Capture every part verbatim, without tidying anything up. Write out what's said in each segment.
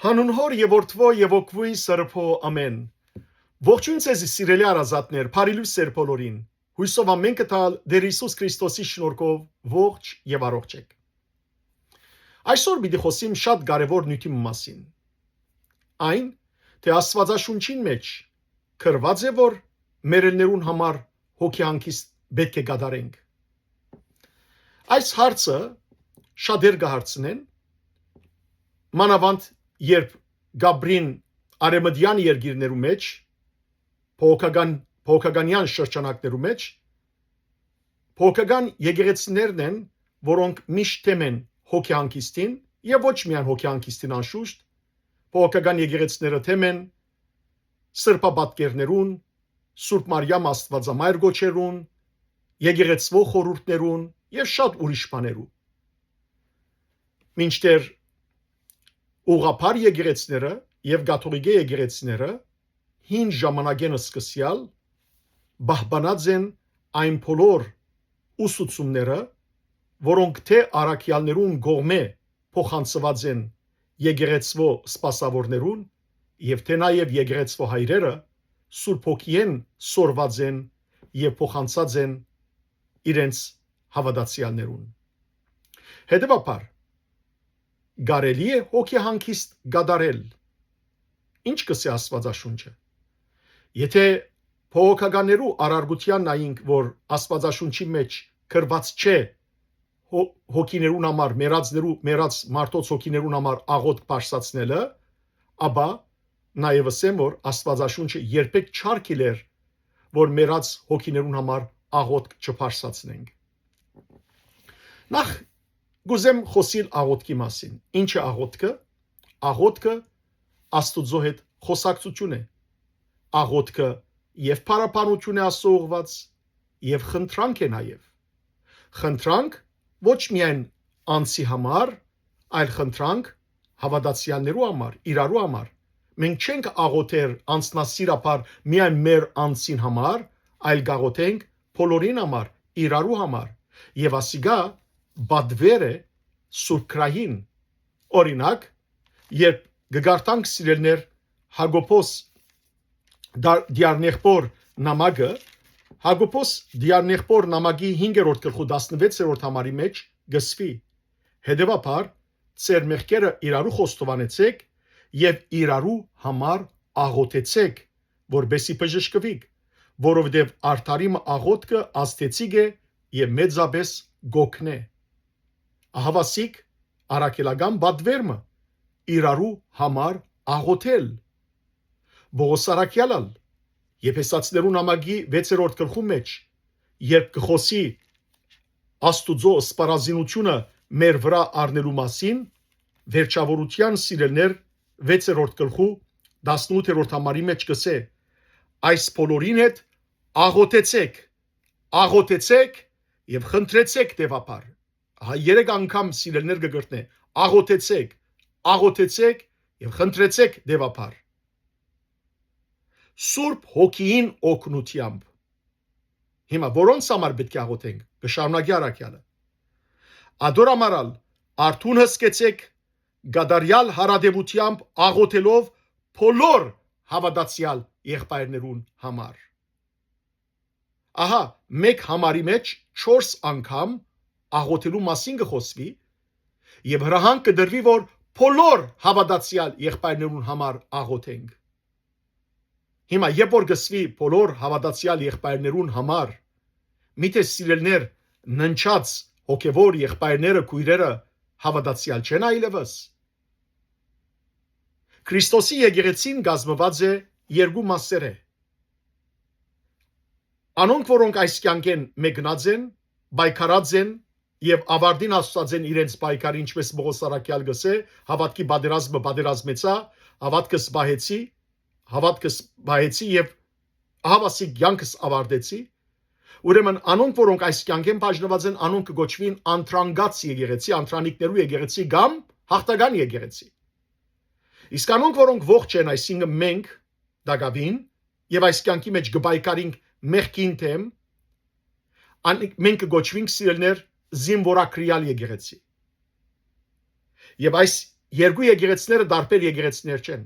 Անուն Հօր եւ Որդւոյ եւ Հոգւոյն Սրբոյ, ամէն։ Ողջոյն ձեզի, սիրելի հարազատներ, բարի լոյս ձեր բոլորին։ Յոյսով ամէն կը տալ Տէր Յիսուս Քրիստոսի շնորհքով ողջ եւ առողջ էք։ Այսօր պիտի խօսիմ շատ կարեւոր նիւթի մասին։ Այն, թէ Աստուածաշունչին մէջ գրուած է, որ մեռելներուն համար հոգեհանգիստ պէտք է կատարենք։ Այս հարցը շատեր կը հարցնեն, մանաւանդ երբ կ'ապրին արեւմտեան երկիրներու մէջ, փոքական-, փոքականեան շրջանակներու մէջ, փոքական եկեղեցիներն են, որոնք միշտ դէմ են հոգեհանգիստին, եւ ոչ միայն հոգեհանգիստին անշուշտ, փոքական եկեղեցիները դէմ են սրբապատկերներուն, Սուրբ Մարիամ Աստուածամայր կոչերուն, եկեղեցւոյ խորհուրդներուն եւ շատ ուրիշ բաներու։ Մինչդեռ ուղղափառ եկեղեցիները եւ կաթողիկէ եկեղեցիները հին ժամանակէն սկսեալ պահպանած են այն բոլոր ուսուցումները, որոնք թէ առաքեալներուն կողմէ փոխանցուած են եկեղեցւոյ սպասաւորներուն եւ թէ նաեւ եկեղեցւոյ հայրերը Սուրբ Հոգիէն սորված են եւ փոխանցած են իրենց հաւատացեալներուն։ Հետեւաբար, կարելի՞ է հոգեհանգիստ կատարել։ Ի՞նչ կ'ըսէ Աստուածաշունչը։ Եթէ փոքականներու առարկութեան նայինք, որ Աստուածաշունչի մէջ գրուած չէ հո-, հոգիներուն համար, մեռածներու, մեռած մարդոց հոգիներուն համար աղօթք բարձրացնելը, ապա նաեւ ըսեմ, որ Աստուածաշունչը երբեք չարգիլեր, որ մեռած հոգիներուն համար աղօթք չբարձրացնենք։ Նախ, կ'ուզեմ խօսիլ աղօթքի մասին։ Ի՞նչ է աղօթքը։ Աղօթքը Աստուծոյ հետ խօսակցութիւն է։ Աղօթքը եւ փառաբանութիւն է Աստծո ուղղուած, եւ խնդրանք է նաեւ։ Խնդրանք ոչ միայն անձի համար, այլ խնդրանք հաւատացեալներու համար, իրարու համար։ Մենք չենք աղօթեր անձնասիրաբար միայն մեր անձին համար, այլ կ'աղօթենք բոլորին համար, իրարու համար։ Եւ ասիկա պատուեր է Սուրբ Գրային։ Օրինակ, երբ կը կարդանք, սիրելիներ, Յակոբոս դար-, դիարնեղբոր նամակը, Յակոբոս դիարնեղբոր նամակի հինգերորդ գլխու տասնվեցերորդ համարի մէջ կ'ըսուի. «Հետեւաբար, ձեր մեղքերը իրարու խոստովանեցէք եւ իրարու համար աղօթեցէք, որպեսզի բժշկուիք, որովհետեւ արդարի մը աղօթքը ազդեցիկ է եւ մեծապէս կ'օգնէ»։ Ահաւասիկ առաքելական պատուեր մը՝ իրարու համար աղօթել։ Պողոս առաքեալ ալ Եփեսացիներու նամակի վեցերորդ գլխու մէջ, երբ կը խօսի Աստուծոյ սպառազինութիւնը մեր վրայ առնելու մասին, վերջաւորութեան, սիրելիներ, վեցերորդ գլխու տասնութերորդ համարի մէջ կ'ըսէ. «Այս բոլորին հետ աղօթեցէք, աղօթեցէք եւ խնդրեցէք տեւաբար»։ Ահա երեք անգամ, սիրելիներ, կը կրկնէ. «Աղօթեցէք, աղօթեցէք եւ խնդրեցէք տեւաբար»։ Սուրբ Հոգիին օգնութեամբ։ Հիմա որոնց համար պէտք է աղօթենք, կը շարունակի առաքեալը։ Ատոր համար ալ արթուն հսկեցէք, կատարեալ յարատեւութեամբ աղօթելով բոլոր հաւատացեալ եղբայրներուն համար։ Ահա, մէկ համարի մէջ չորս անգամ աղօթելու մասին կը խօսուի եւ հրահանգ կը տրուի, որ բոլոր հաւատացեալ եղբայրներուն համար աղօթենք։ Հիմա, երբ որ կ'ըսուի բոլոր հաւատացեալ եղբայրներուն համար, միթէ, սիրելիներ, ննջած հոգեւոր եղբայրները, քոյրերը հաւատացեալ չե՞ն այլեւս։ Քրիստոսի եկեղեցին կազմուած է երկու մասերէ։ Անոնք, որոնք այս կեանքէն մեկնած են, պայքարած են եւ աւարտին հասցած են իրենց պայքարը, ինչպէս Պողոս առաքեալ կ'ըսէ, հաւատքի պատերազմը պատերազմեցայ, հաւատքս պահեցի, հաւատքս պահեցի եւ ահաւասիկ կեանքս աւարտեցի։ Ուրեմն անոնք, որոնք այս կեանքէն բաժնուած են, անոնք կը կոչուին անտրանքած եկեղեցի, անտրանիկներու եկեղեցի կամ յաղթական եկեղեցի։ Իսկ անոնք, որոնք ողջ են, այսինքն մենք, տակաւին, եւ այս կեանքի մէջ կը պայքարինք մեղքին դէմ, ան-, մենք կը կոչուինք, սիրելիներ, զինվորագրեալ եկեղեցի։ Եւ այս երկու եկեղեցիները տարբեր եկեղեցիներ չեն,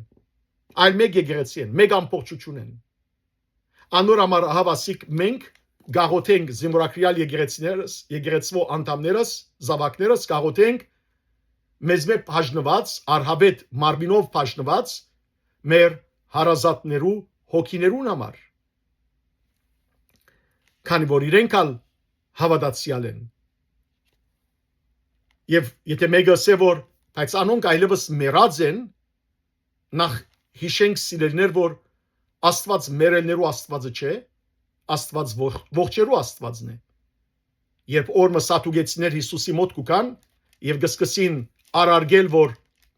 այլ մէկ եկեղեցի են, մէկ ամբողջութիւն են։ Անոր համար ահա ասիկ մենք գաղութենք զինուորագրեալ եկեղեցիներս, եկեղեցվո անդամներս, զաւակներս, գաղութենք մեզմէ բաժնուած, արհաւետ մարմինով բաժնուած մեր հարազատներու հոգիներուն համար, քանի որ իրենք ալ հաւատացեալ են։ Եւ եթէ մէկը ըսէ, որ բայց անոնք այլեւս մեռած են, նախ յիշենք, սիրելիներ, որ Աստուած մեռելներու Աստուածը չէ, Աստուած ողջ-, ողջերու Աստուածն է։ Երբ օրը Սատուկեցիներ Յիսուսի մօտ կու գան եւ կը սկսին առարկել, որ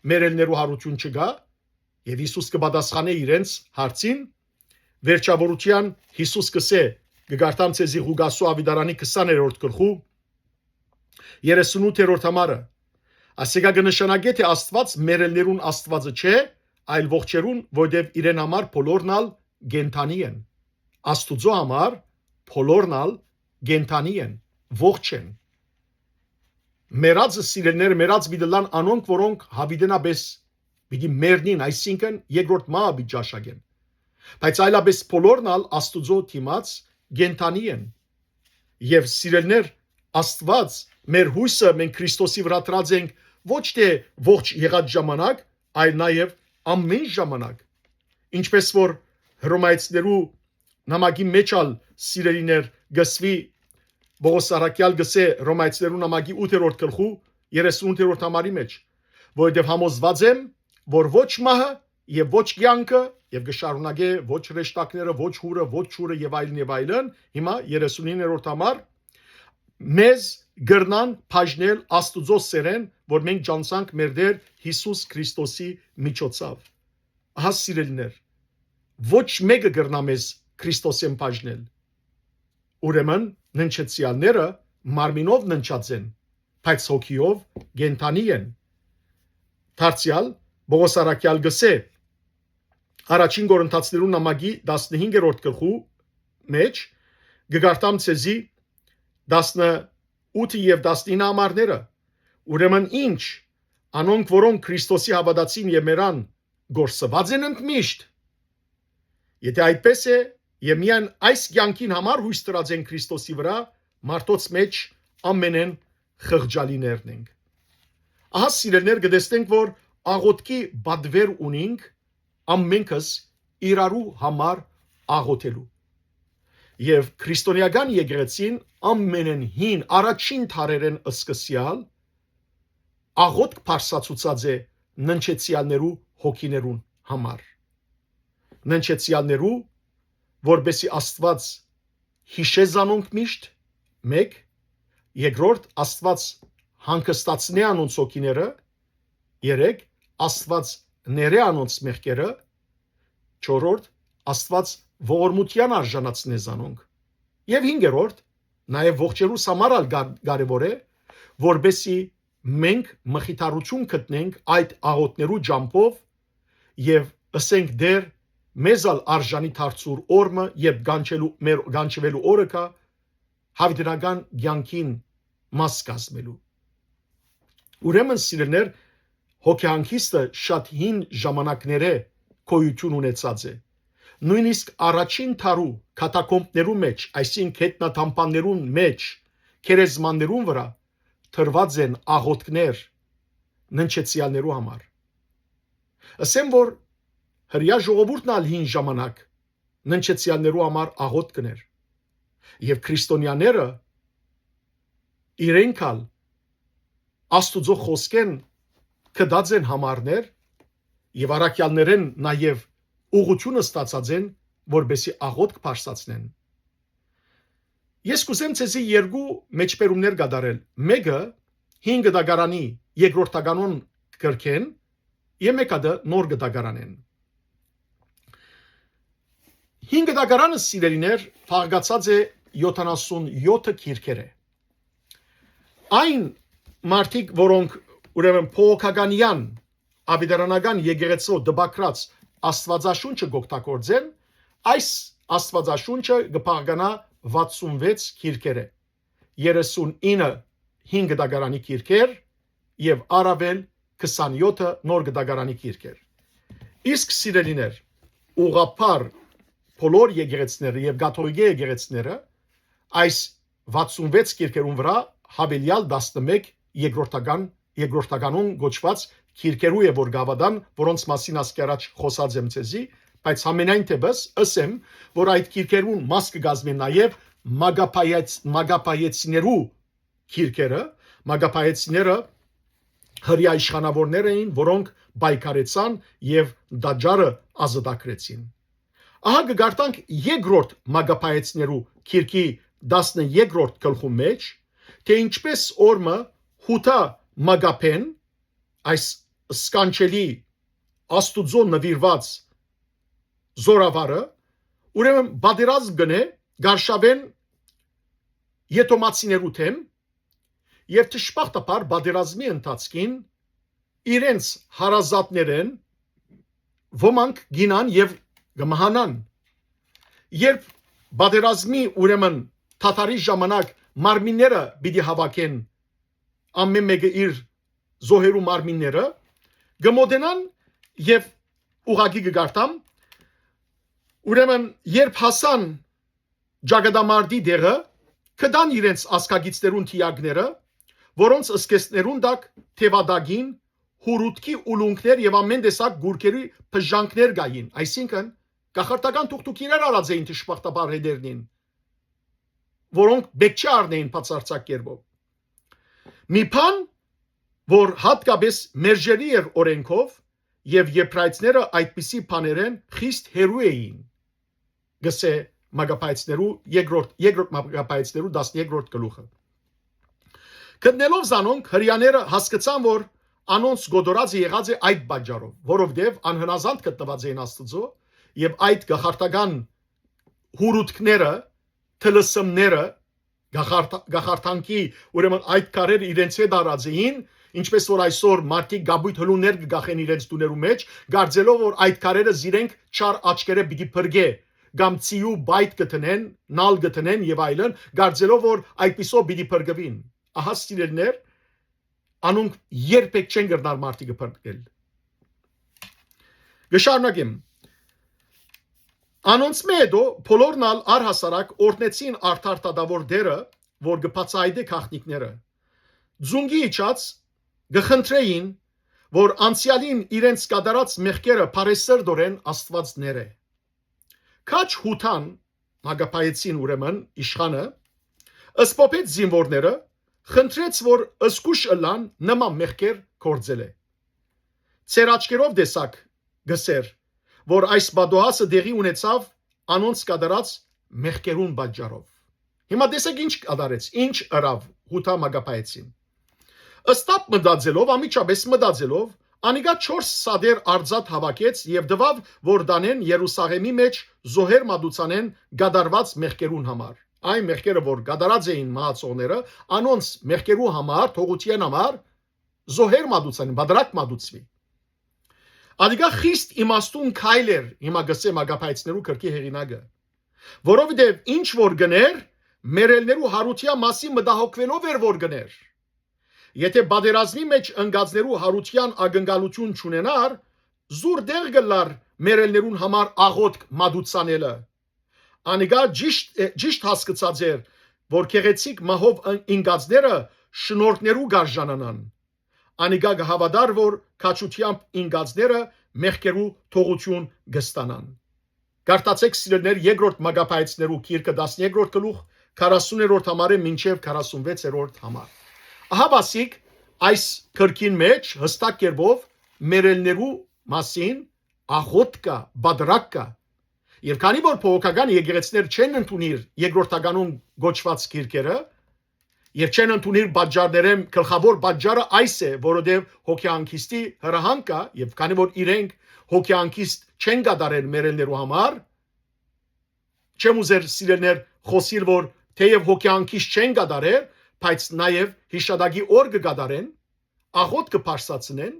մեռելներու յարութիւն չկայ, եւ Յիսուս կը պատասխանէ իրենց հարցին, վերջաւորութեան Յիսուս կ'ըսէ, կը կարդամ ձեզի Ղուկասու աւետարանի քսաներորդ գլխու երեսունութերորդ համարը, ասիկա կը նշանակէ, թէ Աստուած մեռելներուն Աստուածը չէ, այլ ողջերուն, որտեւ իրեն համար բոլորն ալ կենդանի են։ Աստուծոյ համար բոլորն ալ կենդանի են, ողջ են։ Մեռածը, սիրելիներ, մեռած պիտի լան անոնք, որոնք յաւիտենապէս պիտի մեռնին, այսինքն երկրորդ մահը պիտի ճաշակեն։ Բայց այլապես բոլորն ալ Աստուծոյ դիմաց կենդանի են։ Եւ սիրելիներ, Աստուած, մեր յոյսը մենք Քրիստոսի վրայ դրած ենք ոչ թէ ողջ եղած ժամանակ, այլ նաեւ ամէն ժամանակ։ Ինչպես որ Հռոմայեցիներու նամակի մէջ ալ, սիրելիներ, կ'ըսուի, Պողոս առաքեալ կ'ըսէ Հռոմայեցիներու նամակի ութերորդ գլխու երեսունութերորդ համարի մէջ, որովհետեւ համոզուած եմ, որ ոչ մահը եւ ոչ կեանքը, եւ կը շարունակէ, ոչ հրեշտակները, ոչ յուրը, ոչ ջուրը եւ այլն եւ այլն, հիմա երեսունիններորդ համար, մեզ կրնան բաժնել Աստուծոյ սէրէն, որ մենք ճանչցանք մեր Տէր Յիսուս Քրիստոսի միջոցաւ։ Ահա, սիրելիներ, ոչ մէկը կրնայ մեզ Քրիստոսէն բաժնել։ Ուրեմն ննջեցեալները մարմինով ննջած են, բայց հոգիով կենդանի են։ Դարձեալ, Պողոս առաքեալ կ'ըսէ, առաջին Կորինթացիներուն նամակի տասնհինգերորդ գլխու մէջ, կը կարդամ ձեզի տասնութը եւ տասնինը համարները։ Ուրեմն ինչ, անոնք, որոնք Քրիստոսի հաւատացին եւ մեռան, կորսուած են ընդմիշտ։ Եթէ այդպես է, եւ միայն այս կեանքին համար յոյս դրած են Քրիստոսի վրայ, մարդոց մէջ ամենէն խղճալիներն ենք։ Ահա, սիրելիներ, կը տեսնենք, որ աղօթքի պատուէր ունինք ամենքս իրարու համար աղօթելու։ Եւ քրիստոնեական եկեղեցին ամենէն հին, առաջին դարերէն սկսեալ աղօթք բարձրացուցած է ննջեցեալներու հոգիներուն համար։ Ննջեցեալներու, որպեսզի Աստուած յիշէ զանոնք միշտ, մէկ, երկրորդ, Աստուած հանգստացնէ անոնց հոգիները, երեք, Աստուած ներէ անոնց մեղքերը, չորրորդ, Աստուած ողորմութեան արժանացնէ զանոնք։ Եւ հինգերորդ, նաեւ ողջերուս համար ալ կար-, կարեւոր է, որպեսզի մենք մխիթարութիւն գտնենք այդ աղօթներու ճամբով եւ ըսենք. «Տէր, մեզ ալ արժանի դարձուր օրը, երբ կանչելու, մեր կանչուելու օրը կայ, յաւիտենական կեանքին մաս կազմելու»։ Ուրեմն, սիրելիներ, հոգեհանգիստը շատ հին ժամանակներէ գոյութիւն ունեցած է։ Նոյնիսկ առաջին դարու կատակոմբներու մէջ, այսինքն՝ գետնատամբաններուն մէջ, գերեզմաններուն վրայ դրուած են աղօթքներ ննջեցեալներու համար։ Ըսեմ, որ հրեայ ժողովուրդն ալ հին ժամանակ ննջեցեալներու համար աղօթք կ'ընէր։ Եւ քրիստոնեաները իրենք ալ Աստուծոյ խօսքէն գտած են համարներ եւ առաքեալներէն նաեւ ուղղութիւնը ստացած են, որպեսզի աղօթք բարձրացնեն։ Ես կ'ուզեմ ձեզի երկու մեջբերումներ կատարել։ Մէկը հին գտակարանի երկրորդականոն գրքէն, եւ մէկ հատը նոր գտակարանէն։ Հին գտակարանը, սիրելիներ, բաղկացած է յոթանասուն յոթը գիրքերէ։ Այն մարդիկ, որոնք, ուրեմն, բողոքականեան, աւետարանական եկեղեցու տպագրած Աստուածաշունչը կօգտագործեն, այս Աստուածաշունչը կը բաղկանայ վաթսուն վեց գիրքերէ, երեսունինը հին գտակարանի գիրքեր եւ առաւել քսանեօթը նոր գտակարանի գիրքեր։ Իսկ սիրելիներ, ուղղափառ բոլոր եկեղեցիները եւ կաթողիկէ եկեղեցիները այս վաթսուն վեց գիրքերուն վրայ յաւելեալ տասնմէկ երկրորդական, երկրորդականուն կոչուած գիրքերու է որ գաւադան, որոնց մասին ասկի առաջ խօսած եմ ձեզի, բայց համենայն դեպս ըսեմ, որ այդ գիրքերուն մաս կը կազմեն նաեւ մագապայեց-, մագապայեցիներու գիրքերը, մագապայեցիները հրեայ իշխանաւորներ էին, որոնք պայքարեցան եւ տաճարը ազատագրեցին։ Ահա կը կարդանք երկրորդ մագապայեցիներու գիրքի տասներկրորդ գլխու մեջ, թե ինչպես օրմը Յուդա Մագապեն, այս սքանչելի Աստուծոյ նուիրուած զորավարը, ուրեմն պատերազմ կ'ընէ Գարշաւէն Եդոմացիներու դէմ, եւ դժբախտաբար պատերազմի ընթացքին իրենց հարազատներէն ոմանք կ'իյնան եւ կը մահանան։ Երբ պատերազմի, ուրեմն, դադարի ժամանակ մարմինները պիտի հաւաքեն, ամէն մէկը իր զոհերու մարմինները, կը մօտենան եւ ուղղակի կը կարդամ, ուրեմն, երբ հասան ճակատամարտի տեղը, գտան իրենց ազգագիցներուն թիակները, որոնց սկեզբներուն տակ թեւատակին հուրուտքի ուլունքներ եւ ամէն տեսակ գուրգերի բժանքներ կային, այսինքն՝ կախարդական թուկթուկիրներ արած էին դժբախտաբար հետերնին, որոնք պէտք չէ առնեին բացարձակ կերպով։ Մի բան, որ յատկապէս մերժելի էր օրէնքով, եւ եբրայեցիները այդպիսի բաներէն խիստ հեռու էին, կ'ըսէ Մագապայեցիներու երկրորդ, երկրորդ Մագապայեցիներու տասներկրորդ գլուխը։ Գտնելով զանոնք, հրեաները հասկցան, որ անոնց կոտորածը եղած է այդ պատճառով, որովհետեւ անհնազանդ գտնուած էին Աստուծոյ, եւ այդ գախարդական հուրուտքները, թլսմները, գախարդ-, գախարդանքի, ուրեմն այդ քարերը իրենց հետ առած էին, ինչպես որ այսօր մարդիկ կապոյտ հլուններ կը գախեն իրենց տուներու մեջ, կարծելով որ այդ քարերը զիրենք չար աչքերը պիտի փրկէ, կամ ծիու պայթ կը տնեն, նալ կը տնեն եւ այլն, կարծելով որ այդպիսով պիտի փրկուին։ Ահա, սիրելիներ, անոնք երբեք չեն կրնար մարդիկը փրկել։ Կը շարունակեմ։ Անոնցմէ հետո բոլորն ալ առհասարակ օրհնեցին արդար դատաւոր Տէրը, որ կը բացայայտէ գաղտնիքները։ Ձունկի իջած կը խնդրէին, որ անցեալին իրենց կատարած մեղքերը բարեսրտօրէն Աստուած ներէ։ Քաջ Յուդան, Մագապայեցին, ուրեմն իշխանը, սփոփեց զինուորները, խնդրեց, որ զգոյշ ըլլան նման մեղքեր գործելէ։ Ձեր աչքերով տեսաք, կ'ըսէր, որ այս պատոհասը տեղի ունեցաւ անոնց կատարած մեղքերուն պատճառով։ Հիմա տեսեք ինչ կատարեց, ինչ ըրաւ Յուդա Մագապայեցին։ Ըստապ մտածելով, անմիջապէս մտածելով, անիկա չորս սատեր արծաթ հաւաքեց եւ տուաւ, որ տանեն Երուսաղէմի մեջ զոհեր մատուցանեն կատարուած մեղքերուն համար։ Այն մեղքերը, որ կատարած էին մահացողները, անոնց մեղքերու համար, թողութեան համար, զոհեր մատուցանեն, պատրակ մատուցուի։ Անիկա խիստ իմաստուն քայլ էր, հիմա կ'ըսեմ ագաբայեցներու կրկի հեղինակը, որովհետեւ ինչ որ կ'ընէր, մեռելներու յարութեան մասին մտահոգուելով էր որ կ'ընէր։ Եթէ պատերազմի մեջ ընկածներու յարութեան ակնկալութիւն չունենար, զուր տեղ կ'ըլլար մեռելներուն համար աղօթք մատուցանելը։ Անիկա ճիշդ, ճիշդ հասկցած էր, որ գեղեցիկ մահով ն-, ինկածները շնորհներու կ'արժանանան։ Անիկա կը հաւատար, որ քաջութեամբ ինկածները մեղքերու թողութիւն կ'ստանան։ Կարդացէք, սիրելիներ, երկրորդ Մագաբայեցներու գիրքը, տասներկրորդ գլուխ, քառասուներորդ համարէ մինչեւ քառասունվեցերորդ համար։ Ահա, բասիկ, այս գրքին մեջ յստակ կերպով մեռելներու մասին աղօթք կայ, պատրակ կայ։ Եւ քանի որ բողոքական եկեղեցիներ չեն ընդունիր երկրորդականուն կոչուած գիրքերը, եւ չեն ընդունիր պատճառներէն գլխաւոր պատճառը այս է, որովհետեւ հոգեանքիստի հրահանգ կայ, եւ քանի որ իրենք հոգեանքիստ չեն կատարել մեռելներու համար, չեմ ուզեր, սիրելիներ, խօսիլ, որ թեեւ հոգեանքիստ չեն կատարեր, բայց նաեւ հիշատակի օր կը կատարեն, աղօթք կը բարձրացնեն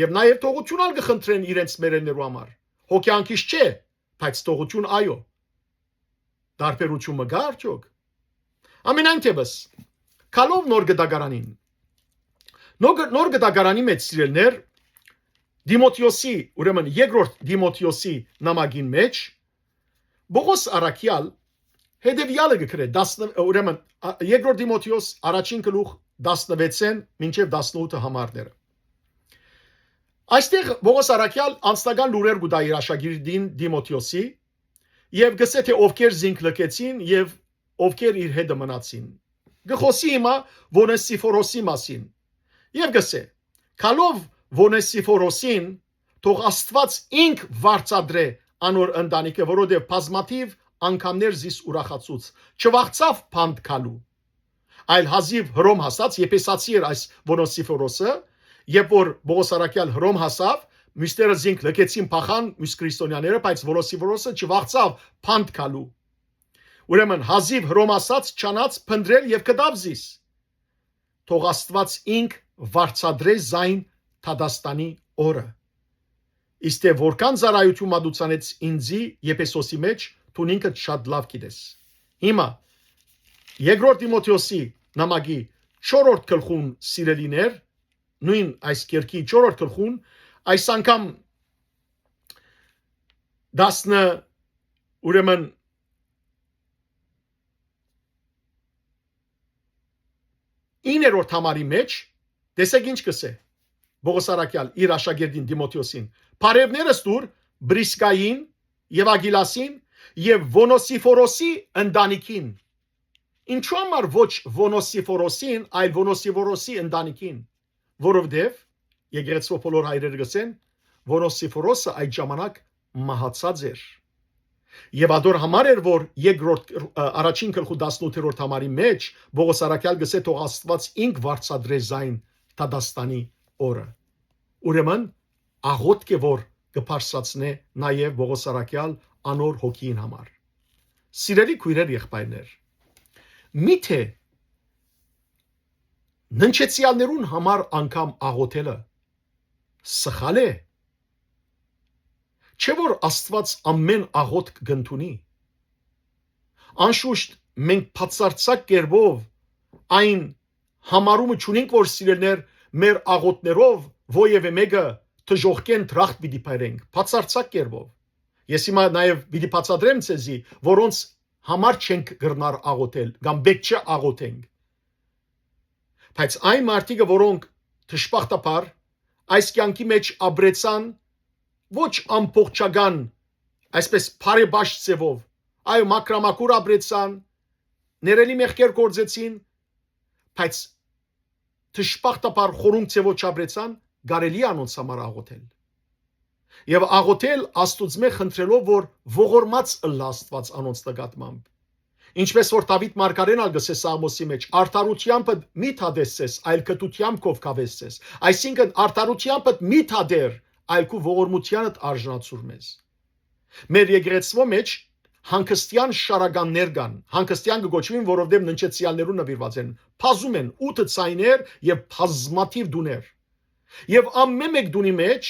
եւ նաեւ թողութիւն ալ կը խնդրեն իրենց մեռելներու համար։ Հոգեանքիստ չէ, բայց թողութիւն այո։ Տարբերութիւն մը կա՞ արդյոք։ Ամենայն դեպս, գալով նոր գտակարանին, Նոր, նոր գտակարանի մեջ, սիրելիներ, Տիմոթեոսի, ուրեմն երկրորդ Տիմոթեոսի նամակին մեջ, Պողոս Առաքեալ հետեւեալը կը գրէ, տասն, ուրեմն, ա, երկրորդ Տիմոթեոս առաջին գլուխ տասնվեցէն մինչեւ տասնութ համարները։ Այստեղ Պողոս Առաքեալ անձնական լուրեր կու տայ իր աշակերտին Տիմոթեոսի եւ կ'ըսէ թէ ովքեր զինք լքեցին եւ ովքեր իր հետը մնացին։ Կը խօսի հիմա Ոնեսիֆորոսի մասին եւ կ'ըսէ. «Քալով Ոնեսիֆորոսին, թող Աստուած ինք վարձատրէ անոր ընտանիքը, որովհետեւ բազմաթիւ անգամներ զիս ուրախացուց, չվախցաւ բանտ գալու, այլ հազիւ Հռոմ հասած», Եփեսացի էր այս Ոնեսիֆորոսը, երբ որ Պողոս Առաքեալ Հռոմ հասաւ, մյուսները զինք լքեցին, փախան, մյուս քրիստոնյաները, բայց Ոնեսիֆորոսը չվախցաւ բանտ գալու։ Ուրեմն հազիւ Հռոմ հասած, չանաց փնտռել եւ գտաւ զիս։ Թող Աստուած ինք վարձատրէ զայն դատաստանի օրը։ Իսկ թէ որքան ծառայութիւն մատուցանեց ինծի Եփեսոսի մեջ, դուն ինքդ շատ լաւ գիտես։ Հիմա, երկրորդ Տիմոթեոսի նամակի չորրորդ գլխուն, սիրելիներ, նոյն այս կերքի չորրորդ գլխուն, այս անգամ տասնը, ուրեմն, իններորդ համարի մեջ, տեսեք ինչ կ'ըսէ Պողոս Առաքեալ իր աշակերտին Տիմոթեոսին. «Բարեւներս տուր Պրիսկային եւ Ակիլասին եւ Ոնոսիֆորոսի ընտանիքին»։ Ինչու համար ոչ Ոնոսիֆորոսին, այլ Ոնոսիֆորոսի ընտանիքին, որովհետեւ եկեղեցւոյ բոլոր հայրերը կ'ըսեն, Ոնոսիֆորոսը այդ ժամանակ մահացած էր։ Եւ ադոր համար էր, որ երկրորդ, ը, առաջին գլխու տասնութերորդ համարի մեջ Պողոս Առաքեալ կ'ըսէ. «Թող Աստուած ինք վարձատրէ զայն դատաստանի օրը»։ Ուրեմն, աղօթք է, որ կը բարձրացնէ նաեւ Պողոս Առաքեալ անոր հոգիին համար։ Սիրելի քոյրեր, եղբայրներ, միթէ ննջեցեալներուն համար անգամ աղօթելը սխալ է։ Չէ՞ որ Աստուած ամէն աղօթք կ'ընդունի։ Անշուշտ, մենք բացարձակ կերպով այն համարումը չունենք, որ սիրելիներ մեր աղօթներով ովեւէ մեկը դժոխքէն դրախտ պիտի բերենք, բացարձակ կերպով։ Ես հիմա նաեւ պիտի բացատրեմ ձեզի, որոնց համար չենք կրնար աղօթել կամ պէտք չէ աղօթենք։ Բայց այն մարդիկը, որոնք դժբախտաբար այս կեանքի մեջ ապրեցան ոչ ամբողջական, այսպես բարեպաշտ ձևով, այո, մաքրամաքուր ապրեցան, ներելի մեղքեր գործեցին, բայց դժբախտաբար խորունկ ձևով չապրեցան, կարելի է անոնց համար աղօթել։ Եւ աղօթել Աստուծմէ խնդրելով, որ ողորմած ըլլայ Աստուած անոնց նկատմամբ։ Ինչպես որ Դաւիթ մարգարէն ալ կ'ըսէ Սաղմոսի մեջ. «Արդարութեամբդ մի դատես զեզ, այլ գթութեամբ քով գաւես զեզ»։ Այսինքն, արդարութեամբդ մի դատեր, այլ քու ողորմութեանդ արժանացուր մեզ։ Մեր եկեղեցւոյ մեջ հանգստեան շարականներ կան, հանգստեան կը կոչուին, որովհետեւ ննջեցեալներուն նուիրուած են, բազում են, ութը ձայներ եւ բազմաթիւ տուներ։ Եւ ամէն մէկ տունի մեջ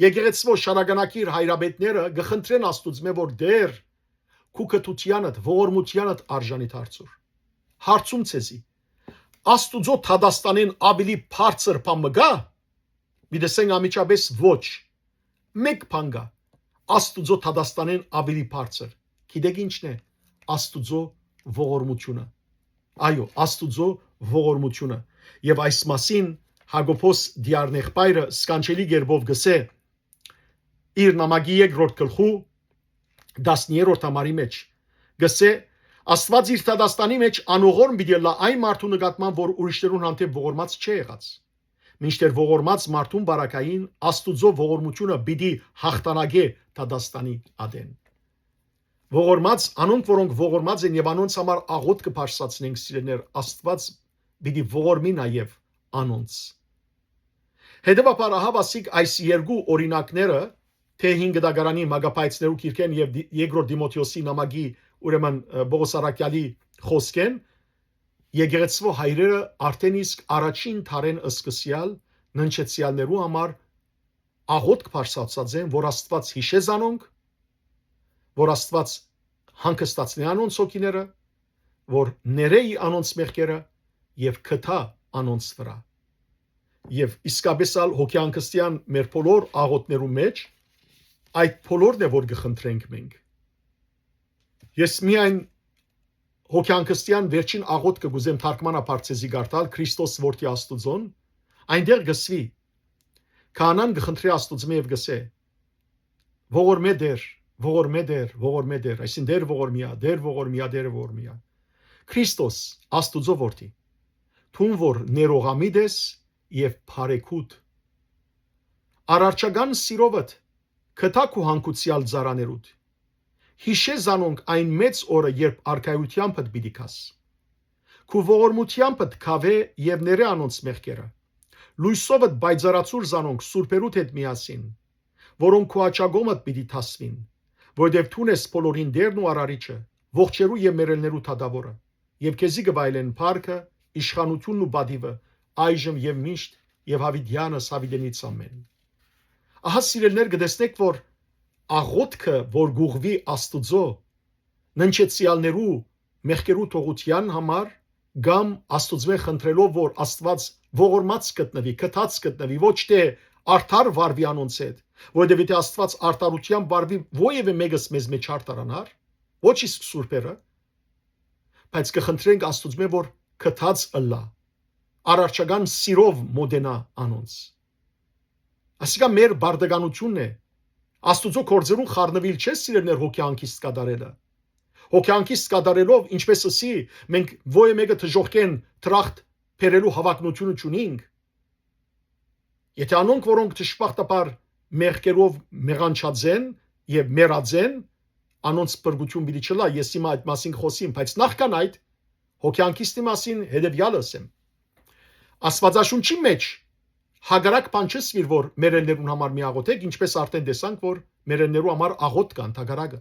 եկեղեցւոյ շարականակիր հայրապետները կը խնդրեն Աստուծմէ, որ Տէր, քու գթութեանդ, ողորմութեանդ արժանի դարձուր։ Հարցում ձեզի, Աստուծոյ դատաստանէն աւելի բարձր բան մը կա՞։ Մի տեսենք անմիջապէս ոչ։ Մէկ բան կայ, Աստուծոյ դատաստանէն աւելի բարձր։ Գիտեք ինչն է։ Աստուծոյ ողորմութիւնը։ Այո, Աստուծոյ ողորմութիւնը։ Եւ այս մասին Յակոբոս Դիարնեղբայրը սքանչելի կերպով կ'ըսէ իր նամակի երկրորդ գլխու տասներորդ համարի մեջ, կ'ըսէ. «Աստուած իր դատաստանի մեջ անողորմ պիտի ըլլայ այն մարդու նկատմամբ, որ ուրիշներուն հանդէպ ողորմած չէ եղած։ Մինչդեռ ողորմած մարդուն պարագային Աստուծոյ ողորմութիւնը պիտի յաղթանակէ դատաստանի ատեն»։ Ողորմած, անոնք, որոնք ողորմած են, եւ անոնց համար աղօթքը բարձրացնենք, սիրելիներ, Աստուած պիտի ողորմի նաեւ անոնց։ Հետեւաբար, ահա ասիկ այս երկու օրինակները, թէ Հին Գտակարանի մագապայցներու կիրքէն եւ Դի-, երկրորդ Տիմոթեոսի նամակի, ուրեմն, ը, Պողոս Առաքեալի խօսքէն, եկեղեցւոյ հայրերը արդէն իսկ առաջին դարէն սկսեալ ննջեցեալներու համար աղօթք բարձրացած են, որ Աստուած յիշէ զանոնք, որ Աստուած հանգստացնէ անոնց հոգիները, որ ներէ անոնց մեղքերը եւ գթայ անոնց վրայ։ եւ իսկապէս ալ հոգեհանգստեան մեր բոլոր աղօթքներու մէջ այդ բոլորն է, որ կը խնդրենք մենք։ Ես միայն հոգեհանգստեան վերջին աղօթքը կ'ուզեմ թարգմանաբար ձեզի կարդալ, Քրիստոս որդի Աստուծոն, այնտեղ կ'ըսուի. քահանան կը խնդրէ Աստուծմէ եւ կ'ըսէ. «Ողորմէ Տէր, ողորմէ Տէր, ողորմէ Տէր», այսինքն՝ «Տէր ողորմեա, Տէր ողորմեա, Տէր ողորմեա»։ Քրիստոս, Աստուծոյ որդի, դուն որ ներողամիտ ես եւ բարեգութ, արարչական սիրովդ գտա քու հանգուցեալ ծառաներուդ։ Յիշէ զանոնք այն մեծ օրը, երբ արքայութեամբդ պիտի գաս։ Քու ողորմութեամբդ գաւէ եւ ներէ անոնց մեղքերը։ Լոյսովդ պայծառացուր զանոնք սուրբերուդ հետ միասին, որոնք քու աջակողմդ պիտի դասուին, որովհետեւ դուն ես բոլորին Տէրն ու Արարիչը, ողջերու եւ մեռելներու դատաւորը, եւ քեզի կը վայելեն փառքը, իշխանութիւնն ու պատիւը, այժմ եւ միշտ, եւ յաւիտեանս յաւիտենից ամէն։ Ահա, սիրելիներ, կը տեսնէք, որ աղօթքը, որ կ'ուղղուի Աստուծոյ, ննջեցեալներու մեղքերու թողութեան համար, կամ Աստուծմէ խնդրելով, որ Աստուած ողորմած գտնուի, գթած գտնուի, ոչ թէ արդար վարուի անոնց հետ, որովհետեւ եթէ Աստուած արդարութեամբ վարուի, ոեւէ մէկս մեզմէ չարդարանար, ոչ իսկ սուրբերը, բայց կը խնդրենք Աստուծմէ, որ գթած ըլլայ, արարչական սիրով մօտենայ անոնց։ Ասիկա մեր պարտականութիւնն է։ Աստուծոյ գործերուն խառնուիլ չէ, սիրելիներ, հոգեհանգիստ կատարելը։ Հոգեհանգիստ կատարելով, ինչպէս ըսի, մենք ոեւէ մէկը դժոխքէն դրախտ բերելու յաւակնութիւնը չունինք։ Եթէ անոնք, որոնք դժբախտաբար մեղքերով մեղանչած են եւ մեռած են, անոնց փրկութիւն պիտի չըլլայ, ես հիմա այդ մասին կ'խօսեմ, բայց նախքան այդ, հոգեհանգիստի մասին հետեւեալը ըսեմ։ Աստուածաշունչի մէջ հակառակ բան չ'ըսուիր, որ մեռելներուն համար մի աղօթէք, ինչպէս արդէն տեսանք, որ մեռելներու համար աղօթք կայ ընդհակառակը։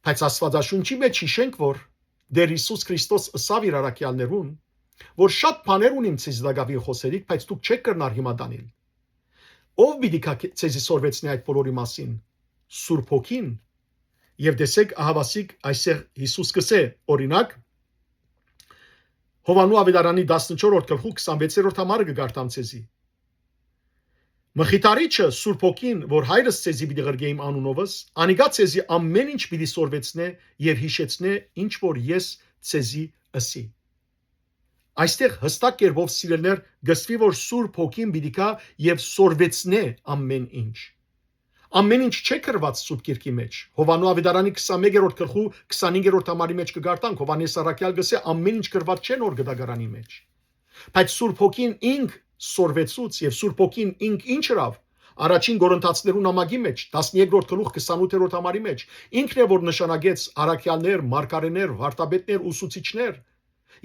Բայց Աստուածաշունչի մէջ յիշենք, որ Տէր Յիսուս Քրիստոս ըսաւ իր առաքեալներուն, որ շատ բաներ ունիմ ձեզի տակաւին խօսելիք, բայց դուք չէք կրնար հիմա տանիլ։ Ո՞վ պիտի գայ քե-, ձեզի սորվեցնէ այդ բոլորի մասին։ Սուրբ Հոգին։ Եւ տեսեք, ահավասիկ, այսեղ Յիսուս կ'ըսէ, օրինակ, Յովհաննու աւետարանի տասնչորսերորդ գլխու քսանվեցերորդ համարը կը կարդամ ձեզի։ Մխիթարիչը, Սուրբ Հոգին, որ Հայրս ձեզի պիտի ղրկէ իմ անունովս, անիկա ձեզի ամէն ինչ պիտի սորվեցնէ եւ յիշեցնէ, ինչ որ ես ձեզի ըսի։ Այստեղ յստակ կերպով, սիրելիներ, կ'ըսուի, որ Սուրբ Հոգին պիտի գայ եւ սորվեցնէ ամէն ինչ։ Ամէն ինչ չէ գրուած Սուրբ Գիրքի մէջ։ Յովհաննու աւետարանի քսանմեկերորդ գլխու քսանհինգերորդ համարի մէջ կը կարդանք, Յովհաննես առաքեալ կ'ըսէ, ամէն ինչ գրուած չէ Նոր Կտակարանի մէջ։ Բայց Սուրբ Հոգին ինք սորվեցուց եւ Սուրբ Հոգին ինք ինչ ըրաւ, առաջին Կորինթացիներու նամակի մէջ, տասներկրորդ գլուխ քսանութերորդ համարի մէջ, ինքն է, որ նշանակեց առաքեալներ, մարգարէներ, վարդապետներ, ուսուցիչներ,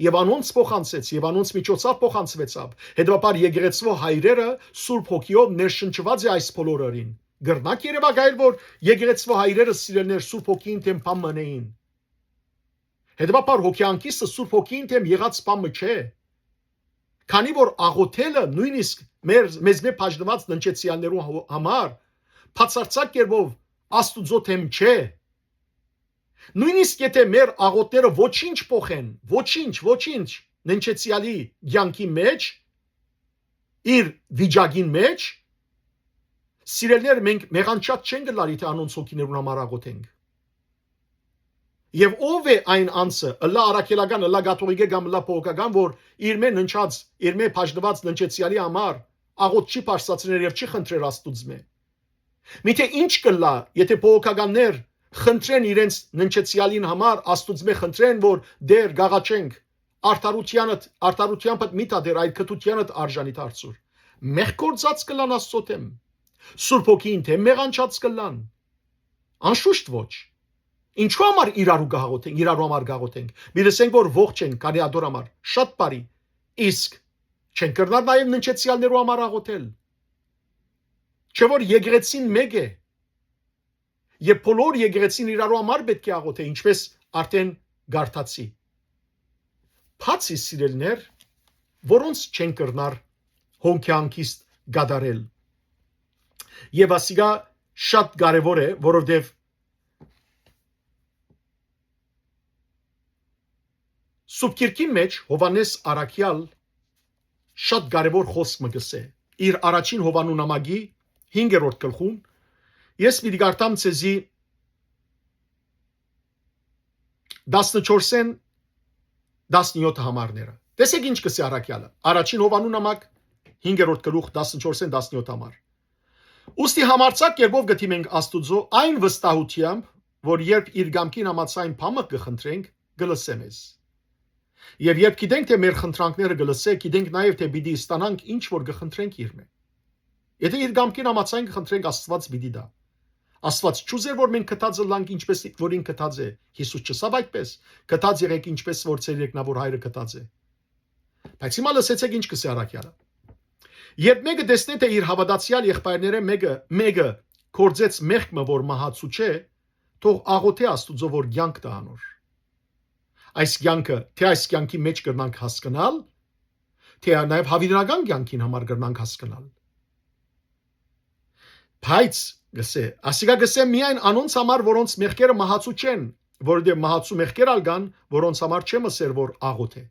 եւ անոնց փոխանցեց, եւ անոնց միջոցով փոխանցուեցաւ։ Հետեւաբար եկեղեցւոյ հայրերը Սուրբ Հոգիով ներշնչուած է այս բոլորը ըրին։ Կրնա՞ք երեւակայել, որ եկեղեցւոյ հայրերը, սիրելիներ, Սուրբ Հոգիին դէմ բան մը ընէին։ Հետեւաբար հոգեհանգիստը Սուրբ Հոգիին դէմ եղած բան մը չէ։ Քանի որ աղոթելը նոյնիսկ մեր, մեզմէ բաժնուած ննջեցեալներու հա-, համար բացարձակ կերպով Աստուծոյ դէմ չէ։ Նոյնիսկ եթէ մեր աղոթները ոչինչ փոխեն, ոչինչ, ոչինչ, ննջեցեալի կեանքի մէջ, իր վիճակին մէջ, սիրելիներ, մենք մեղանչած չենք ըլլար, եթէ անոնց հոգիներուն համար աղոթենք։ Եւ ո՞վ է այն անձը, ըլլայ առաքելական, ըլլայ կաթողիկէ կամ ըլլայ բողոքական, որ իրմէ ննջած, իրմէ բաժնուած ննջեցեալի համար աղոթք չի բարձրացներ եւ չի խնդրեր Աստուծմէ։ Միթէ ի՞նչ կ'ըլլայ, եթէ բողոքականներ խնդրեն իրենց ննջեցեալին համար, Աստուծմէ խնդրեն, որ Տէր, կ'աղաչենք, արդարութեանդ, արդարութեամբդ մի դատեր, այլ գթութեանդ արժանի դարձուր։ Մեղք գործած կ'ըլլան Աստծոյ դէմ, Սուրբ Հոգիին դէմ մեղանչած կ'ըլլան։ Անշուշտ ոչ։ Ինչու համար իրարու կ'աղոթենք, իրարու համար կ'աղոթենք։ Մի տեսենք, որ ողջ են, քանի ատոր համար, շատ բարի։ Իսկ չեն կրնար նաեւ ննջեցեալներու համար աղոթել։ Չէ՞ որ եկեղեցին մէկ է, եւ բոլոր եկեղեցին իրարու համար պէտք է աղոթէ, ինչպես արդէն կարդացի։ Բացի, սիրելիներ, որոնց չեն կրնար հոգեհանգիստ կատարել։ Եւ ասիկա շատ կարեւոր է, որովհետեւ Սուրբ Գիրքին մէջ Յովհաննես առաքեալ շատ կարեւոր խօսք մը կ'ըսէ։ Իր առաջին Յովհաննու նամակի հինգերորդ գլխուն, ես պիտի կարդամ ձեզի տասնչորսէն տասնեօթ համարները։ Տեսեք ինչ կ'ըսէ առաքեալը։ Առաջին Յովհաննու նամակ, հինգերորդ գլուխ, տասնչորսէն տասնեօթ համար։ Ուստի համարձակ կերպով կը դիմենք Աստուծոյ այն վստահութեամբ, որ երբ իր կամքին համաձայն բան մը կը խնդրենք, կը լսէ մեզ։ Եւ երբ գիտենք, թէ մեր խնդրանքները կը լսէ, գիտենք նաեւ, թէ պիտի ստանանք ինչ որ կը խնդրենք իրմէ։ Եթէ իր կամքին համաձայն կը խնդրենք, Աստուած պիտի տայ։ Աստուած չուզեր, որ մենք գթած ըլլանք, ինչպէս որ ինք գթած է։ Յիսուս չըսաւ այդպես. «Գթած եղէք, ինչպէս որ ձեր երկնաւոր Հայրը գթած է»։ Բայց հիմա լսեցեք ինչ կ'ըսէ առաքեալը։ Երբ մէկը տեսնէ, թէ իր հաւատացեալ եղբայրներէն մէկը, մէկը գործեց մեղք մը, որ մահացու չէ, թող աղօթէ Աստուծոյ, որ կեանք տայ անոր։ Այս կեանքը, թէ այս կեանքի մէջ կրնանք հասկնալ, թէ նաեւ յաւիտենական կեանքին համար կրնանք հասկնալ։ Բայց, կ'ըսէ, ասիկա կ'ըսէ միայն անոնց համար, որոնց մեղքերը մահացու չեն, որովհետեւ մահացու մեղքեր ալ կան, որոնց համար չեմ ըսեր, որ աղօթէ։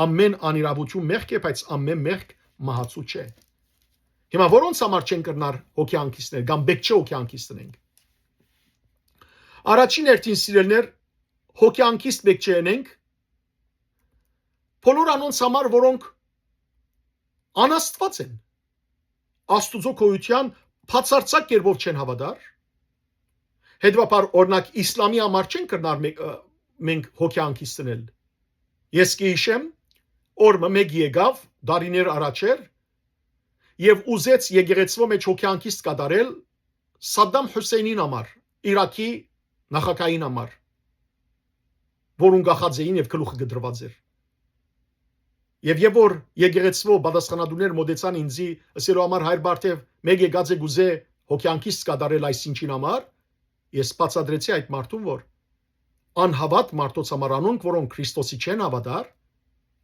Ամեն անիրաւութիւն մեղք է, բայց ամեն մեղք մահացու չէ։ Հիմա որոնց համար չեն կրնար հոգի հանգիստներ, կամ պէտք չէ հոգի հանգիստ ընենք։ Առաջին հերթին, սիրելիներ, հոգի հանգիստ պէտք չէ ընենք բոլոր անոնց համար, որոնք անաստուած են, Աստուծոյ գոյութեան բացարձակ կերպով չեն հաւատար։ Հետեւաբար, օրինակ, իսլամի համար չեն կրնար մե-, ը, մենք հոգի հանգիստ ընել։ Ես կը յիշեմ, օր մը մէկ եկաւ, տարիներ առաջ էր, եւ ուզեց եկեղեցւոյ մէջ հոգի հանգիստ կատարել Սադամ Հուսեյնին համար, Իրաքի նախագահին համար, որուն կախած էին եւ գլուխը կտրուած էր։ Եւ երբ որ եկեղեցւոյ պատասխանատուներ մօտեցան ինձի, ըսելու համար, «Հայր Բարթեւ, մէկ եկած է, կ'ուզէ հոգեանքիստ կատարել այս ինչին համար», ես բացատրեցի այդ մարդուն, որ անհաւատ մարդոց համար, անոնք, որոնք Քրիստոսի չեն հաւատար,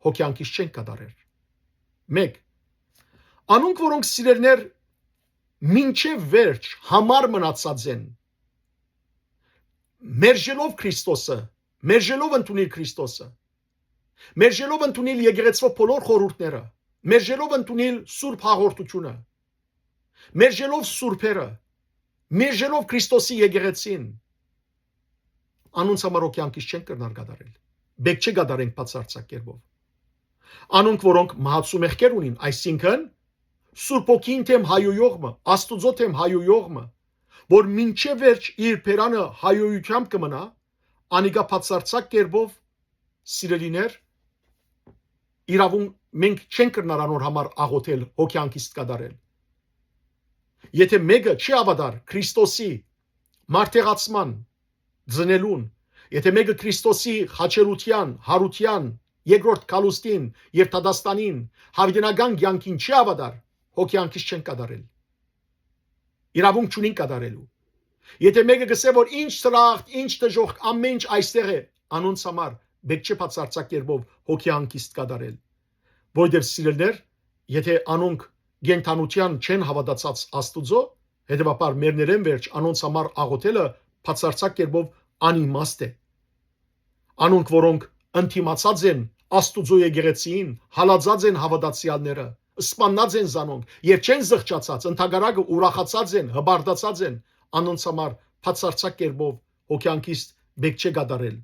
հոգեանքիստ չեն կատարեր։ Մէկ, անոնք, որոնք, սիրելիներ, մինչեւ վերջ համար մնացած են, մերժելով Քրիստոսը, մերժելով ընդունիլ Քրիստոսը, մերժելով ընդունիլ եկեղեցւոյ բոլոր խորհուրդները, մերժելով ընդունիլ սուրբ հաղորդութիւնը, մերժելով սուրբերը, մերժելով Քրիստոսի եկեղեցին, անոնց համար հոգեանքիստ չենք կրնար կատարել։ Պէտք չէ կատարենք բացարձակ կերպով։ Անոնք, որոնք մահացու մեղքեր ունին, այսինքն, Սուրբ Հոգին թէմ հայոյող մը, Աստուծոյ թէմ հայոյող մը, որ մինչեւ վերջ իր բերանը հայոյութեամբ կը մնայ, անիկա բացարձակ կերպով, սիրելիներ, իրաւունք մենք չենք կրնար անոր համար աղոթել, հոգեանքիստ կատարել։ Եթէ մէկը չի հաւատար Քրիստոսի մարդեղացման, ծնելուն, եթէ մէկը Քրիստոսի խաչելութեան, յարութեան, երկրորդ գալուստին եւ դատաստանին, յաւիտենական կեանքին չի հաւատար, հոգեանքիստ չեն կատարել։ Իրաւունք չունին կատարելու։ Եթէ մէկը կ'ըսէ, որ ինչ սրախտ, ինչ դժոխք, ամէն ինչ այստեղ է, անոնց համար պէտք չէ բացարձակ կերպով հոգեանքիստ կատարել, որովհետեւ, սիրելիներ, եթէ անոնք կենդանութեան չեն հաւատացած Աստուծոյ, հետեւաբար մեռներէն վերջ անոնց համար աղոթելը բացարձակ կերպով անիմաստ է։ Անոնք, որոնք ընդդիմացած են Աստուծոյ եկեղեցիին, հալածած են հաւատացեալները, սպաննած են զանոնք եւ չեն զղջացած, ընդհակառակը ուրախացած են, հպարտացած են, անոնց համար բացարձակ կերպով հոգեանքիստ պէտք չէ կատարել։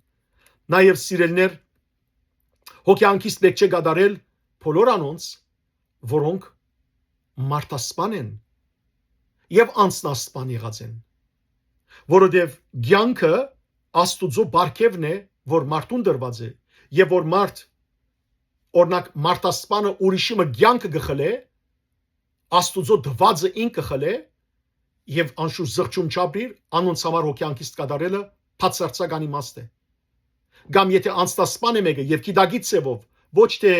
Նաեւ, սիրելիներ, հոգեանքիստ պէտք չէ կատարել բոլոր անոնց, որոնք մարդասպան են եւ անձնասպան եղած են, որովհետեւ կեանքը Աստուծոյ պարգեւն է, որ մարդուն տրուած է, եւ որ մարդ, օրինակ, մարդասպանը ուրիշի մը կեանքը կը խլէ, Աստուծոյ տուածը ինք կը խլէ, եւ անշուշտ զղջում չապրիր, անոնց համար հոգեանքիստ կատարելը բացարձակ անիմաստ է։ Կամ եթէ անձնասպան է մէկը եւ գիտակից ձեւով, ոչ թէ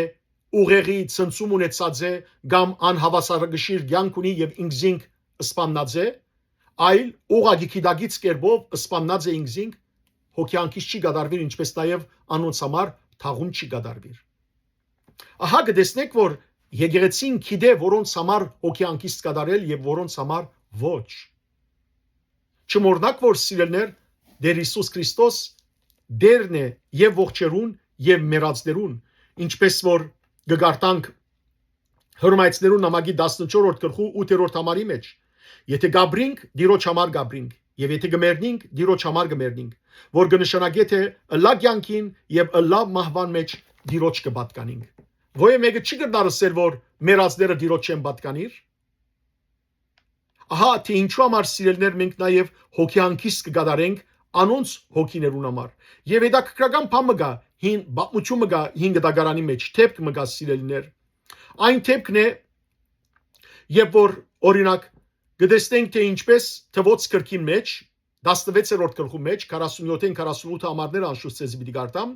ուղեղի ցնցում ունեցած է կամ անհաւասարակշիռ կեանք ունի եւ ինքզինք սպաննած է, այլ ուղղակի գիտակից կերպով սպաննած է ինքզինք, հոգեանքիստ չի կատարվիր, ինչպէս նաեւ անոնց համար թաղում չի կատարվիր։ Ահա կը տեսնեք, որ եկեղեցին գիտէ, որոնց համար հոգեանքիստ կատարել եւ որոնց համար ոչ։ Չմոռնաք, որ, սիրելիներ, Տէր Յիսուս Քրիստոս Տէրն է եւ ողջերուն եւ մեռածներուն, ինչպէս որ կը կարդանք Հռոմայեցիներուն նամակի տասնչորսերորդ գլխու ութերորդ համարի մէջ. «Եթէ կապրինք, Տիրոջ համար կապրինք, եւ եթէ կը մեռնինք, Տիրոջ համար կը մեռնինք», որ կը նշանակէ թէ ըլլայ կեանքին եւ ըլլայ մահուան մէջ Տիրոջ կը պատկանինք։ Ոեւ մէկը չի կրնար ըսել որ մեռածները Տիրոջ չեն պատկանիր։ Ահա թէ ինչու համար, սիրելիներ, մենք նաեւ հոգեհանգիստ կը կատարենք անոնց հոգիներուն համար։ Եւ հետաքրքրական բան մը կայ, հին պատմութիւն մը կայ հին կտակարանի մէջ, դէպք մը կայ, սիրելիներ։ Այն դէպքն է, երբ որ, օրինակ, կը տեսնենք թէ ինչպէս Թուոց գրքին մէջ, տասնվեցերորդ գլխու մէջ, քառասունյոթ, քառասունութ համարները անշուշտ ձեզի պիտի կարդամ,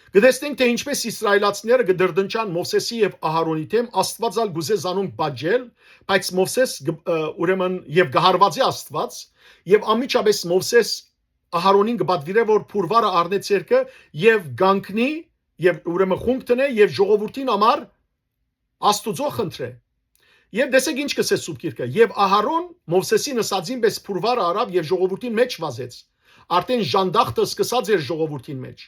կը տեսնենք թէ ինչպէս իսրայելացիները կը դրդնչան Մովսէսի եւ Ահարոնի դէմ, Աստուած ալ կ'ուզէ զանոնք պատժել, բայց Մովսէս կը, ը, ուրեմն, եւ կը հարուածի Աստուած, եւ անմիջապէս Մովսէս Ահարոնին կը պատուիրէ որ փուրվարը առնէ ձեռքը եւ կանգնի, եւ ուրեմն խունկ դնէ եւ ժողովուրդին համար Աստուծոյ խնդրէ։ Եւ տեսեք ինչ կ'ըսէ Սուրբ Գիրքը. «Եւ Ահարոն Մովսէսին ըսածին պէս փուրվարը առաւ եւ ժողովուրդին մէջ վազեց»։ Արդէն ժանդախտը սկսած էր ժողովուրդին մէջ։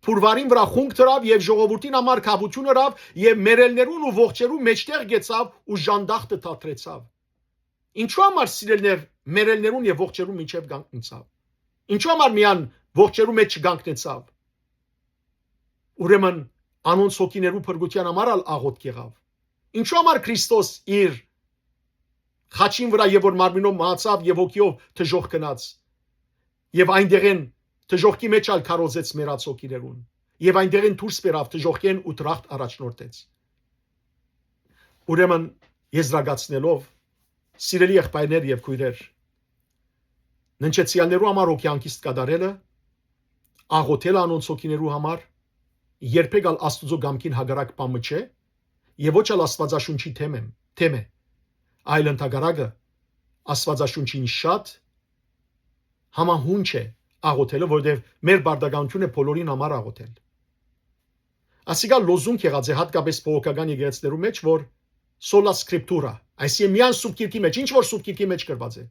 Փուրվարին վրայ խունկ դրաւ եւ ժողովուրդին համար քաւութիւն ըրաւ եւ մեռելներուն ու ողջերուն մէջտեղ գեցաւ ու ժանդախտը թատրեցաւ։ Ինչու համար, սիրելիներ, մեռելներուն եւ ողջերուն մէջեւ կանգնեցաւ։ Ինչու համար միան ողջերուն մէջ չկանգնեցաւ։ Ուրեմն անոնց հոգիներու փրկութեան համար ալ աղօթք եղաւ։ Ինչու համար Քրիստոս իր խաչին վրայ եւ որ մարմինով մահացաւ եւ հոգիով դժոխք գնաց, եւ այնտեղէն դժոխքի մէջ ալ քարոզեց մեռած հոգիներուն, եւ այնտեղէն դուրս բերաւ դժոխքէն ու դրախտ առաջնորդեց։ Ուրեմն, եզրակացնելով, սիրելի եղբայրներ եւ քոյրեր, ննջեցեալներու համար հոգեհանգիստ կատարելը, աղօթելը անոնց հոգիներու համար, երբեք ալ Աստուծոյ կամքին հակառակ բան մը չէ, եւ ոչ ալ Աստուածաշունչի թեմ է, թեմ է, այլ ընդհակառակը, Աստուածաշունչին շատ համահունչ է աղօթելը, որովհետեւ մեր պարտականութիւնն է բոլորին համար աղօթել։ Ասիկա լոզունգ եղած է հատկապես բողոքական եկեղեցիներու մէջ, որ sola scriptura, այսինքն միայն Սուրբ Գիրքի մէջ, ինչ որ Սուրբ Գիրքի մէջ գրված է։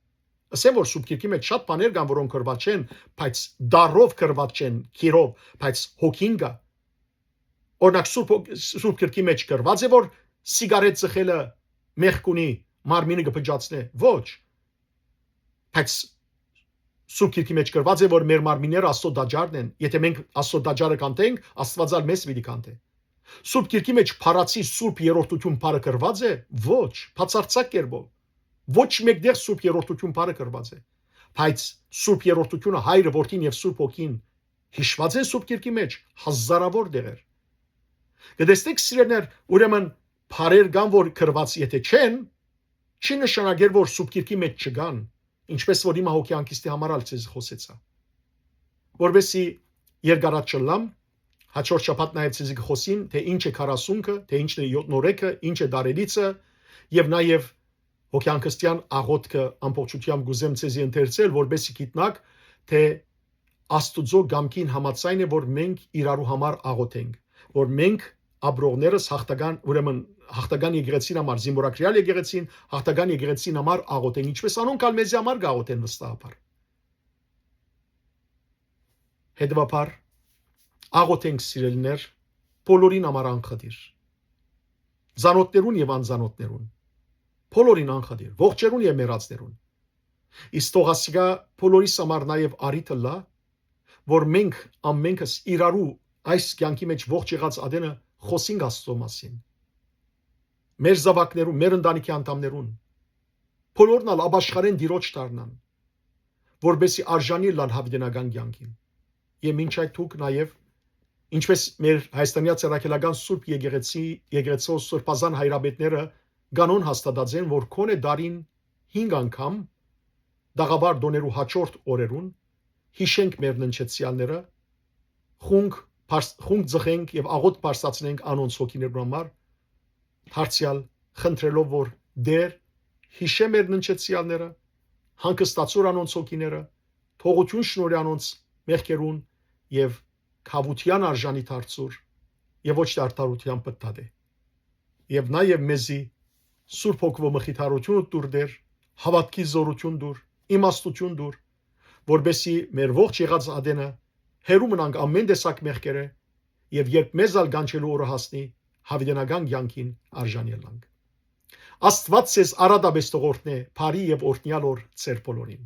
Ասեմ որ Սուրբ Գիրքի մէջ շատ բաներ կան, որոնք գրված չեն, բայց դառով գրված չեն, քիրով, բայց հոգին կայ։ Օրինակ, Սուրբ Հոգ-, Սուրբ Գիրքի մէջ գրված է որ սիգարետ ծխելը մեղք ունի, մարմինը կը փճացնէ։ Ոչ։ Բայց Սուրբ Գիրքի մէջ գրված է որ մեր մարմինները Աստծո տաճարն են, եթե մենք Աստծո տաճարը քանդենք, Աստուած ալ մեզ պիտի քանդէ։ Սուրբ Գիրքի մէջ փառացի Սուրբ Երրորդութիւն բառը գրված է։ Ոչ, բացարձակ կերպով։ Ոչ մեկտեղ Սուրբ Երրորդութիւն բառը գրված է, բայց Սուրբ Երրորդութիւնը, Հայրը, Որդին եւ Սուրբ Հոգին հիշուած են Սուրբ Գիրքի մէջ հազարաւոր դեղեր։ Կը տեսնեք, սիրելիներ, ուրեմն բառեր կան որ գրված եթե չեն, չի նշանակեր որ Սուրբ Գիրքի մէջ չկան, ինչպես որ հիմա հոգեհանգիստի համար ալ ձեզ խօսեցայ։ Որպեսզի երկարած չըլլամ, հաջորդ շաբաթ նաեւ ձեզի կը խօսիմ թէ ինչ է քառասունքը, թէ ինչն է յոթ նորեքը, ինչ է դարելիցը, եւ նաեւ հոգեհանգստեան աղօթքը ամբողջութեամբ կ'ուզեմ ձեզի ընթերցել, որպեսզի գիտնաք թէ Աստուծոյ կամքին համաձայն է որ մենք իրարու համար աղօթենք, որ մենք ապրողներս հաղթական, ուրեմն հաղթական եկեղեցին համար, զինվորագրեալ եկեղեցին, հաղթական եկեղեցին համար աղօթենք, ինչպես անոնք ալ մեզի համար կաղօթեն վստահաբար։ Հետեւաբար, աղօթենք, սիրելիներ, բոլորին համար անխտիր, ծանօթներուն եւ անծանօթներուն, բոլորին անխտիր, ողջերուն եւ մեռածներուն։ Իսկ թող ասիկա բոլորիս համար նաեւ առիթ ըլլայ, որ մենք ամենքս իրարու այս կեանքի մէջ ողջ եղած ատենը խօսինք Աստծո մասին, մեր զաւակներուն, մեր ընտանիքի անդամներուն, բոլորն ալ ապաշխարեն Տիրոջ դառնան, որպեսզի արժանի ըլլան յաւիտենական կեանքին։ Եւ մինչ այդ դուք նաեւ, ինչպես մեր Հայաստանեայ Առաքելական Սուրբ Եկեղեցի, Եկեղեցու սրբազան հայրապետները կանոն հաստատած են, որ քոնէ տարին հինգ անգամ տաղավար տօներու հաջորդ օրերուն հիշենք մեր ննջեցեալները, խունկ պարս-, խունկ ծխենք եւ աղօթք պարսացնենք անոնց հոգիներուն համար, դարձեալ խնդրելով որ Տէր հիշէ մեր ննջեցեալները, հանգստացուր անոնց հոգիները, թողութիւն շնորհէ անոնց մեղքերուն եւ քաւութեան արժանի դարձուր եւ ոչ թե արդարութեան պտտատէ։ Եւ նաեւ մեզի Սուրբ Հոգիով մխիթարութիւն տուր Տէր, հաւատքի զօրութիւն տուր, իմաստութիւն տուր, որպեսզի մեր ողջ եղած ատենը հեռու մնանք ամէն տեսակ մեղքերէ եւ երբ մեզ ալ կանչելու օրը հասնի, յաւիտենական կեանքին արժանի ըլլանք։ Աստուած ձեզ առատապէս թող օրհնէ, բարի եւ օրհնեալ օր ձեր բոլորին։